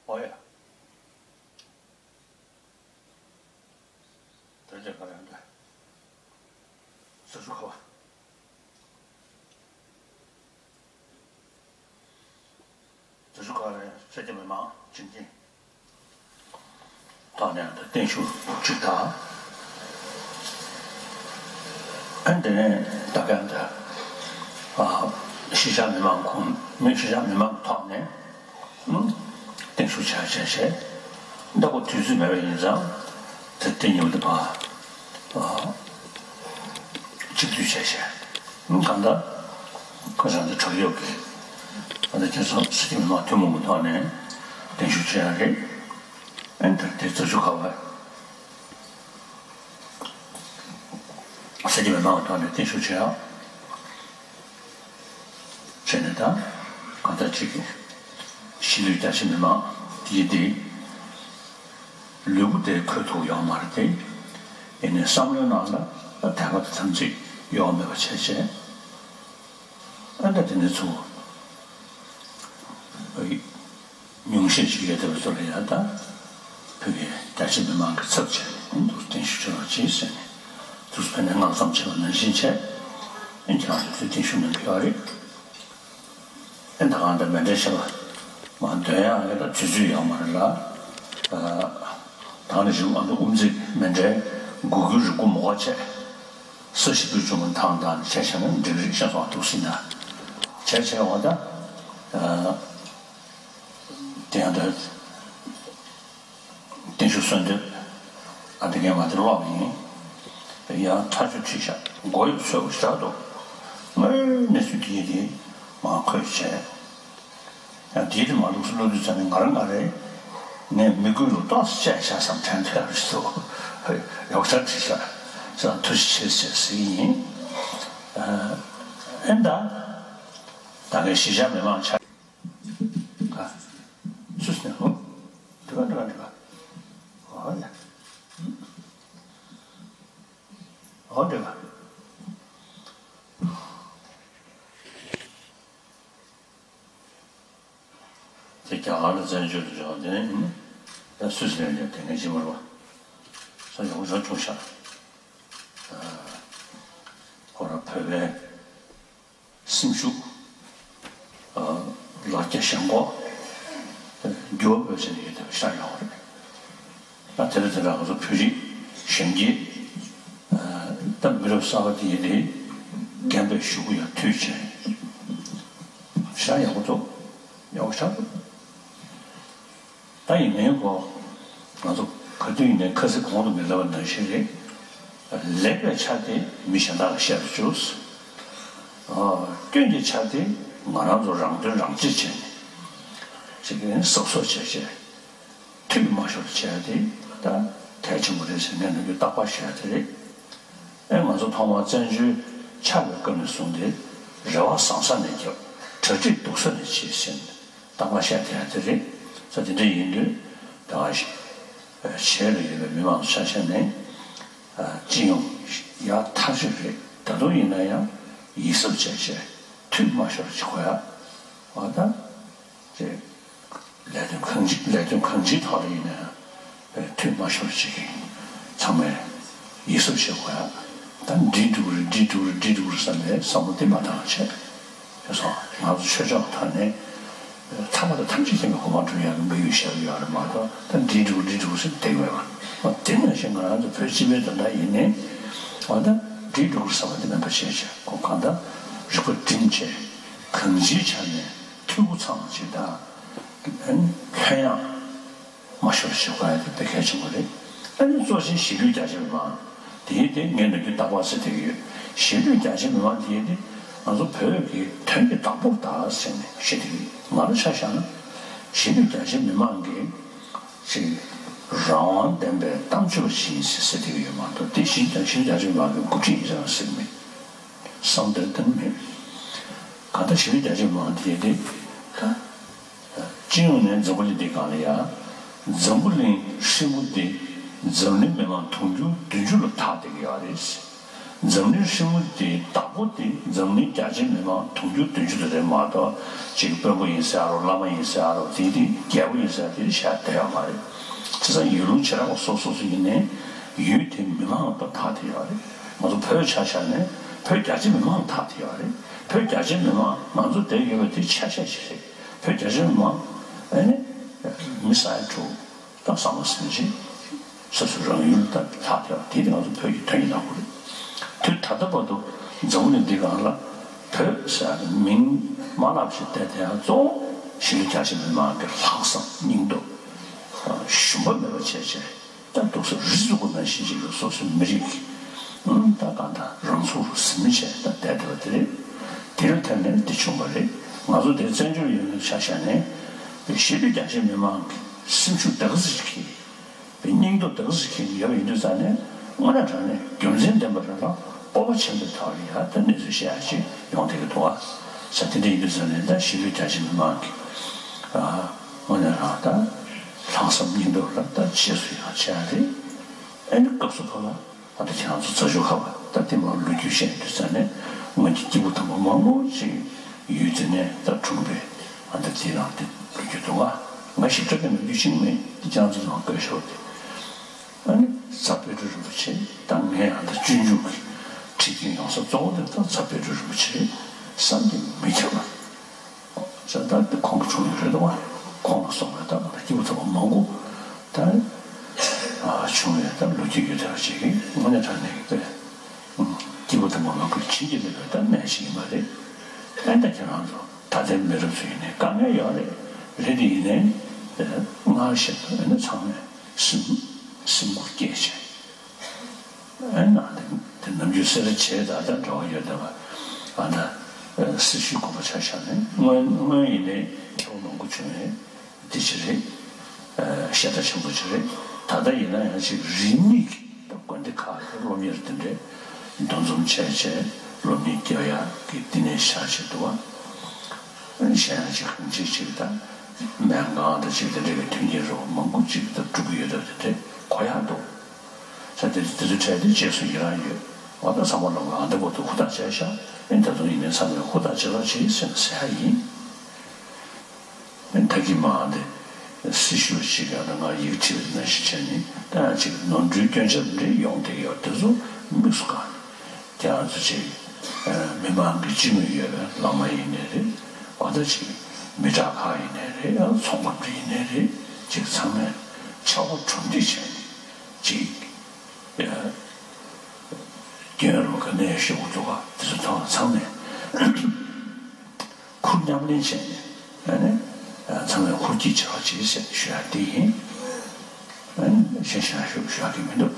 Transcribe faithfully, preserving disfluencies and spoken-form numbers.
ཨོ་ཡ། དེ་ལས་ཀ་རེད་འདྲ། སོ་སོ་ཁ་བ། སོ་སོ་ཁ་རེད། ས་སྐྱ་མི་མང་ཆིང་ཆིང་། ཐོག་ནས་ད་བརྟན་བཞུགས་གཅིག་དང་། ཨ་ནི་དེ་ནས་ད་ག་ད་ཨ་གཞིས་ཆགས་མི་མང་ཁོངས་མི་གཞིས་ཆགས་མི་མང་གི་ཐོག་ནས་ཨུ་བརྟན་བཞུགས་བྱ་བྱས་བྱས། ད་ཁོ་དུས་ཚོད་མེད་པ་ཡིན་ཙང་ད་དེ་ཉིན་དུ་ཕར་ཨ་གཅིག་སྡུད་བྱས་བྱས། ཨུ་གང་ལྟར་ཁ་སང་དེ་དྲག་ཡོད་ཀྱི་ཨ་ད་ཁྱེད་ཚོ་སྲིད་སྐྱོང་མི་མང་ཐུན་མོང་གི་ཐོག་ནས་བརྟན་བཞུགས་བྱས་ཡ་རེད། ཨན་ད་དེ་རྩ་ཆུ་ཁ་བ། ས་སྐྱ་མི་མང་གི་ཐོག་ནས་བརྟན་བཞུགས་བྱེད་ཡག་བྱས་ནས་ད་གང་ལྟར་ཅིག་གཞིས་ལུས་རྒྱ་ཆེ་མི་མང་དེ་དེ་ལུས་པོ་དེ་འཁོད་ཐུབ་ཡོད་མ་རེད་དེ། ཡིན་ནའི་བསམ་བློའི་ནང་ལ་དད་པ་དང་དམ་ཚིག་གཡོ་བ་མེད་པ་བྱས་བྱས། ཨ་ད་དེ་ནས་ཚུར་ཉུང་ཤས་ཤིག་ཡོད་བསྡད་པ་ཚོ་ལ་ཡ་ད་བོད་ཀྱི་རྒྱ་ཆེ་མི་མང་གི་ཚབ་བྱས་ནས་འདུག་བརྟན་བཞུགས་ཆེ་བ་བྱེད་ཟེར་ནས་དུས་སུ་ཕན་ནས་མངགས་ཙམ་བྱས་པ་ནང་བཞིན་བྱས། ཨེ་ཁྱེད་རང་ཚོ་ཚུར་བརྟན་བཞུགས་གནང་གི་ཡོད་རེད། ཨེ་ད་གང་ད་མེ་འདྲེན་བྱས་པ་མ་འདོན་ཡག་གི་ད་དུས་ཚོད་ཡོད་མ་རེད་ལ། ད་ནི་བཞུགས་ཨ་ད་དབུ་མཛད་མེ་འདྲེན་འགུག་རྒྱུའི་རིགས་སྒོ་མོ་ཁ་བྱས། ས་གཞི་བུ་ཆུང་མ་ཐང་དང་བྱས་བྱས་ན་འགྲིག་རིགས་ཤ་ཚོང་འདུག་སྲིད་ན། བྱས་བྱས་འོ་ད། དེ་ཡང་ད་བརྟན་བཞུགས་གསོལ་འདེབས་ཨ་འདི་ངས་མ་དེ་ཀློག་ཡིན། ཡང་ཐག་ཆོད་ཁྲིད་ཤག་མགོ་ཡོད་ཚོད་བཞག་འདུག་དངོས་གནས་ཚུལ་དེ་ཡིན་དེ་མ་འཁོད་བྱས། ཡང་དེའི་དེ་མ་འདུག་སུ་བློ་དུས་ཙམ་ནས་ང་རང་ང་རེད། ངས་མི་དགོས་ལུགས་ཏོག་ཙམ་བཤད་བཞག་བསམ་དྲན་ཐལ་རེད་འདུག་ཡག་ཆར་ཁྲིད་ཤག་ཟེར་ཐུགས་རྗེ་ཆེ་ཟེར་ཟེར་གྱི་ཡིན། ཨེ་ད། ད་ངས་གཞིས་ཆགས་མི་མང་ཆ། ཨ། སུ་སུ་ནས་ཧོ། འགྲིག་ག་འགྲིག་ག་འགྲིག་ག་ཨོ་ཡ། ཨོ་འགྲིག་ག་དེ་རྒྱ་གར་ལ་བཙན་བྱོལ་དུ་འབྱོར་བ་དེ་ནས་ཡིན་ན་ད་སུད་སི་ལན་ལ་དེ་ངས་ཅི་མ་རུ་བ་ས་ཡོང་ས་བྱུང་ཤག་ཁོ་རང་བོད་པའི་སེམས་ཤུགས། ལ་རྒྱ་ཞེན་ཁོག་འགྱུར་བ་འོས་ཟིན་ཡོད་དེ་ཤར་ཡོང་བ་རེད། ད་དེ་རིང་དེ་འདྲ་ང་ཚོ་བོད་རིགས་གཞོན་སྐྱེས་ད་མི་རབས་གསར་པ་དེ་ཡིན་དེ་རྒན་པའི་གཞུག་གུ་ཡང་མཐུད་བྱས་ཤར་ཡག་པོ་འདུག་ཡག་པོ་ཤར་འདུག་ད་ཡིན་ནའི་གོ་ང་ཚོ་ག་དུས་ཡིན་ནའི་ཁ་སང་གོང་དུ་མི་ལབ་པ་ནང་བཞིན་རེད། ལེགས་པའི་ཆ་དེ་མི་གཞན་དག་ལ་བཤད་དུ་བཅུག་སྐྱོན་གྱི་ཆ་དེ་ང་རང་ཚོ་རང་དོན་རང་གཅེས་བྱས་ནས་ཅིག་གིས་གསོག་གསོག་བྱས་བྱས་འཐུས་མ་ཤོར་བྱས་དེ་ད་གལ་ཆེན་པོ་རེད་ཟེར་ངས་ནམ་རྒྱུན་རྟག་པར་ཞུ་ཡ་དེ་རེད། ཨེ་ང་ཚོ་ཐོག་མར་བཙན་བྱོལ་ཆགས་པའི་སྐབས་ནས་བཟུང་སྟེ་རེ་བ་བཟང་ས་ནས་བརྒྱབ། གྲ་སྒྲིག་སྡུག་ས་ནས་བྱེད་ཟེར་ནས་རྟག་པར་བཤད་བསྡད་ཡ་དེ་རེད། ས་དེ་འདྲ་ཡིན་དུས་ད་གཞས་ལ་ཡོད་པའི་མི་མང་ཆ་ཤས་ནས་སྤྱི་ཡོངས་ཡག་ཐག་ཆོད་རེད། ད་དུང་ཡིན་ན་ཡང་ཡིད་གཟབ་བྱས་བྱས་འཐུས་མ་ཤོར་བྱེད་དགོས་ཡ། འོ་ད། ཅེས། ལས་དོན་གང་ཅི་ལས་དོན་གང་ཅིའི་ཐོག་ལ་ཡིན་ན་ཡང་འཐུས་མ་ཤོར་ཅིག་གིས་ཚང་མས་ཡིད་གཟབ་བྱེད་དགོས་ཡ། ད་འགྲིག་འགྲོ་གི་རེད་འགྲིག་འགྲོ་གི་རེད་འགྲིག་འགྲོ་གི་རེད་བསམ་བློ་དེ་མ་བཏང་བྱས། ཞེས་སོ། ང་ཚོ་ཆོས་ཕྱོགས་ཐོག་ནས་ཐར་པ་དང་ཐམས་ཅད་མཁྱེན་པའི་གོ་འཕང་སྒྲུབ་ཡག་གི་དམིགས་ཡུལ་བཞག་གི་ཡོད་རེད་མ་གཏོགས་ད་འགྲིག་འགྲོ་གི་རེད་འགྲིག་འགྲོ་གི་ཟེར་བསྡད་ཡོད་པ། འོ་དེ་ནང་བཞིན་ང་རང་ཚོ་བོད་སྤྱི་པའི་དོན་དག་ཡིན་ནའི་འོ་ད་འགྲིག་འགྲོ་གི་རེད་བསམ་པ་དེ་མེད་པ་བྱས་བྱས་ཁོ་གང་ལྟར་རིག་པ་བསྒྲིམས་བྱས་གང་ཅིའི་ཆ་ནས་འཐུས་སྒོ་ཚང་བ་ཅིག་དང་། ལྷོད་ཡངས་མ་ཤོར་བ་ཞིག་དགོས་ཡ་དེ་དཔེ་གལ་ཆེན་པོ་རེད། ཨ་ནི་གཙོ་ཆེན་གཞིས་ལུས་རྒྱ་ཆེ་མི་མང་དེ་ཡིན་དེ་ངས་ནམ་རྒྱུན་རྟག་པར་ཟེར་བསྡད་ཀྱི་ཡོད། གཞིས་ལུས་རྒྱ་ཆེ་མི་མང་དེ་ཡིན་དེ་ང་ཚོ་བོད་ཀྱི་དོན་གྱི་བདག་པོ་དང་ཟེར་ནས་བཤད་བསྡད་ཀྱི་ཡོད། ང་རང་ཆ་བཞག་ན་གཞིས་ལུས་རྒྱ་ཆེ་མི་མང་གི་ཅིག་རང་དབང་ལྡན་པའི་གཏམ་བརྗོད་པ་ཞིག་ཡིན་ཟེར་ཟེར་བསྡད་ཀྱི་ཡོད་མ་གཏོགས་དེ་གཞིས་ཀྱང་གཞིས་ལུས་རྒྱ་ཆེ་མི་མང་གི་འགོ་ཁྲིད་ཡིན་ཟེར་ན་ཟེར་གྱི་མེད། བསམ་བློ་གཏོང་མེད། གང་ལྟར་གཞིས་ལུས་རྒྱ་ཆེ་མི་མང་དེ་དེ་ད། སྤྱི་ཡོངས་ནས་འཛམ་བུ་གླིང་འདིའི་སྒང་ལ་ཡ། འཛམ་བུ་གླིང་ཧྲིལ་པོ་འདི་འཛམ་གླིང་མི་མང་དུང་ཕྱུར་བདུན་ཅུ་ལ་ཐག་བསྡད་ཀྱི་ཡོད་རེད། འཛམ་གླིང་ཧྲིལ་བོ་དེའི་བདག་པོ་དེ་འཛམ་གླིང་རྒྱ་ཆེ་མི་མང་དུང་ཕྱུར་བདུན་ཅུ་དེ་རེད་མ་གཏོགས་ཅིག་དཔོན་པོ་ཡིན་ཟེར་ཡ་རོ། བླ་མ་ཡིན་ཟེར་ཡ་རོ། དེ་དེ་རྒྱལ་པོ་ཡིན་ཟེར་ཡ་དེ་བཤད་བསྡད་ཡོད་མ་རེད། བྱས་ཙང་ཡུལ་ལུང་བྱེ་བྲག་པ་སོ་སོ་སོ་ཡིན་ནའི་ཡུལ་དེའི་མི་མང་ལ་ཐག་དེ་ཡོད་རེད། ང་ཚོ་བོད་ཆ་བཞག་ནས་བོད་རྒྱ་ཆེ་མི་མང་ལ་ཐག་དེ་ཡོད་རེད། བོད་རྒྱ་ཆེ་མི་མང་ང་ཚོ་བསྡད་ཡོད་པ་དེ་ཆ་ཤས་ཤིག་རེད། བོད་རྒྱ་ཆེ་མི་མང་ཨ་ནི་མི་ས་ཡ་དྲུག་ད་ཟ་མ་ཟིན་ཅིང་། སོ་སོའི་རང་ཡུལ་དང་ལྷག་ཐལ་བ་དེ་དེ་ང་ཚོ་བོད་ཀྱི་དོན་གྱི་ནག་པོ་རེད། དུས་ད་ལྟ་བར་དུ་འཛམ་བུ་གླིང་འདི་སྒང་ལ་བོད་ཟེར་ཡག་གི་མིང་མ་ལབ་ཞིག་བསྡད་དེ་ཡང་གཙོ་བོ་གཞིས་ལུས་རྒྱ་ཆེ་མི་མང་གི་ལྷག་བསམ་སྙིང་སྟོབས་ཞུམ་པ་མེད་པ་བྱས་བྱས་ད་འདུག་ས་རི་འཛུགས་པ་ནང་བཞིན་ཅིག་ལ་སོ་སོའི་མི་རིགས་ཀྱི་ད་གང་ལྟར་རང་ཚུགས་རུ་ཟིན་བྱས་ད་བསྡད་བསྡད་པ་དེ་རེད། དེ་ལ་བརྟེན་ནས་འདི་བྱུང་བ་རེད། ང་ཚོ་དེ་བཙན་བྱོལ་ཡུལ་ནས་ཆ་བཞག་ནས་གཞིས་ལུས་རྒྱ་ཆེ་མི་མང་གི་སེམས་ཤུགས་ད་ག་ཚོད་ཅིག་གིས། པའི་སྙིང་སྟོབས་དེ་ག་ཚོད་ཅིག་ཡོད་པ་ཡིན་དུས་ཙང་ནས་དངོས་གནས་དྲང་གནས་རྒྱུ་མཚན་ལྡན་པ་རེད་ལ་སྤོབས་པ་ཆེན་པོའི་ཐོག་ལ་ཡ་ད་གནས་ཚུལ་བཤད་ཡ་ཅིག་ཡོང་བསྡད་ཀྱི་འདུག་ཨ། ས་དེ་འདྲ་ཡིན་དུས་ཙང་ནས་ད་གཞིས་ལུས་རྒྱ་ཆེ་མི་མང་གི་ཨ་དངོས་གནས་རང་ད་ལྷག་བསམ་སྙིང་སྟོབས་ལ་ད་རྗེས་སུ་ཡང་བྱས་རེད། ཨ་ནི་སྐབས་སུ་བབ་ལ་ཨ་ད་ཁྱེད་རང་ཚོ་རྫ་ཆུ་ཁ་བ་ད་དེ་མ་ལོ་རྒྱུས་བཤད་དུས་ཙང་ནས་སྔོན་གྱི་སྐྱེས་བུ་དམ་པ་མང་པོ་ཅིག་ཡུལ་དེ་ནས་ད་འཁྲུངས་པའི། ཨ་ནི་དེ་རང་དེ་ལོ་རྒྱུས་འདུག་ཨ། ང་ཞིབ་ཕྲ་གི་ནམ་རྒྱུན་ཤེས་ཀྱི་མེད་དེ་ཅང་ཙི་ཙང་བཀོད་ཤོག་དེ། ཨ་ནི་རྫ་དཔལ་སྤྲུལ་རིན་པོ་ཆེ་ད་ངས་ཨ་ནི་སྤྱོད་འཇུག་གི་ཁྲིད་མཁན་ཡོང་ས་གཙོ་བོ་དེ་ད་རྫ་དཔལ་སྤྲུལ་རིན་པོ་ཆེ་བསམ་གྱིས་མི་ཁྱབ་པ། ས་ད་དེ་ཁོང་གི་འཁྲུངས་ཡུལ་རེད་འདུག་ཨ། ཁོང་ལ་སོགས་པའི་ད་ང་ད་སྐྱེས་བུ་ཚོ་མང་པོ་ད་བྱུང་བའི་ད་ལོ་རྒྱུས་ཡོད་བསྡད་པ་ཅིག་གིས་དངོས་གནས་དྲང་གནས་ཀྱི་དཔེ། སྐྱེས་བུ་དམ་པ་མང་པོས་བྱིན་གྱིས་བརླབས་པའི་ད་གནས་ཤིག་ཡིན་པ་རེད། ཨེ་ད་ཁྱེད་རང་ཚོ་ད་ལྟའི་མི་རབས་ཚོ་ཡིན་ནའི་དཀའ་ངལ་ཡོད་རེད། རེད་དེ་ཡིན་ནའི་སྔར་བཞིན་དུ་ཨེ་ན་ཚང་མས་སེམས་སེམས་ཁུར་བསྐྱེད་བྱས། ཨེ་ན་དེ་དེ་ནམ་རྒྱུན་སེ་ར་བྱེས་དང་ད་འབྲེལ་བ་ཡོད་བསྡད་པ་ཨ་ད་སྲི་ཞུའི་དགོངས་པ་ཆ་བཞག་ནས་སྔོན་སྔོན་ཡིན་ནའི་མཁས་པ་མང་པོ་བྱུང་བས། དེ་ཅི་རེད། ཨ་ཤ་ཚ་ཆེན་པོ་ཅི་རེད། ད་ལྟ་ཡིན་ན་ཡང་ཅིག་རིས་མེད་ཀྱི་དགོན་སྡེ་ཁག་གི་སློབ་གཉེར་དེ་འདྲས་འདུ་འཛོམས་བྱས་བྱས་སློབ་གཉེར་རྒྱག་ཡག་གི་བསྟི་གནས་ཤར་བྱས་འདུག་བ། གཞན་ཡང་ཅིག་གང་ཅིག་ཅིག་དང་སྨན་ཁང་དང་ཅིག་དེ་འདྲས་ཀྱི་མཐུན་རྐྱེན་རོགས་མང་པོ་ཅིག་ད་སྒྲུབ་ཀྱི་ཡོད་སྟབས་དེ་འདྲས་གོ་ཡག་འདུག་ས་དེ་དེ་ཚོའི་གྲས་དེ་རྗེས་སུ་ཡི་རང་ཡོད། འོ་ད་ཚང་མ་ལོག་གི་ཨ་འདི་བོ་དུ་ཧུར་ཐག་བྱས་ཤག་ཨེ་ད་དུང་ཡིན་ནའི་ཚང་མས་ཧུར་ཐག་བྱེད་རོགས་བྱེད་ཟེར་ཟེར་ཡ་ཡིན། ད་གི་མ་འདི་སྲི་ཞུ་ཞིག་ཡང་ན་ང་ཡིག་བྲིས་པ་ནང་བཞིན་བྱས་ནས་ད་ཡང་ཅིག་ནོར་འཁྲུལ་སྐྱོན་ཆ་འདྲ་ཡོང་བསྡད་ཡོད་དེ་ཚོ་དམིགས་སུ་བཀར་ནས་ཁྱེད་རང་ཚོ་ཅིག་མི་མང་གི་སྤྱི་མོས་ཡོད་པའི་བླ་མ་ཡིན་ནའི་རེད། འོ་ད་ཅིག་མི་དྲག་ཁག་ཡིན་ནའི་རེད། ཡང་ཚོང་པ་འདྲ་ཡིན་ནའི་རེད། ཅིག་ཚང་མས་ཕྱར་བ་གྲུ་འདེགས་བྱས་ནས་ཅིག་སྐྱོན་རོགས་ག་ནས་ཤོག་འདུག་ག་དེ་ཚོ་ཐོག་ཚང་མས། ཁུར་མཉམ་ལེན་བྱས་ནས་ཨ་ནི་ཚང་མས་ཧུར་སྐྱེད་བྱེད་རོགས་བྱེད་ཟེར་ཞུ་ཡ་དེ་ཡིན། ཨ་ནི་གཞན་ཞུ་ཡ་ཞུ་ཞུ་ཡ་གི་མི་འདུག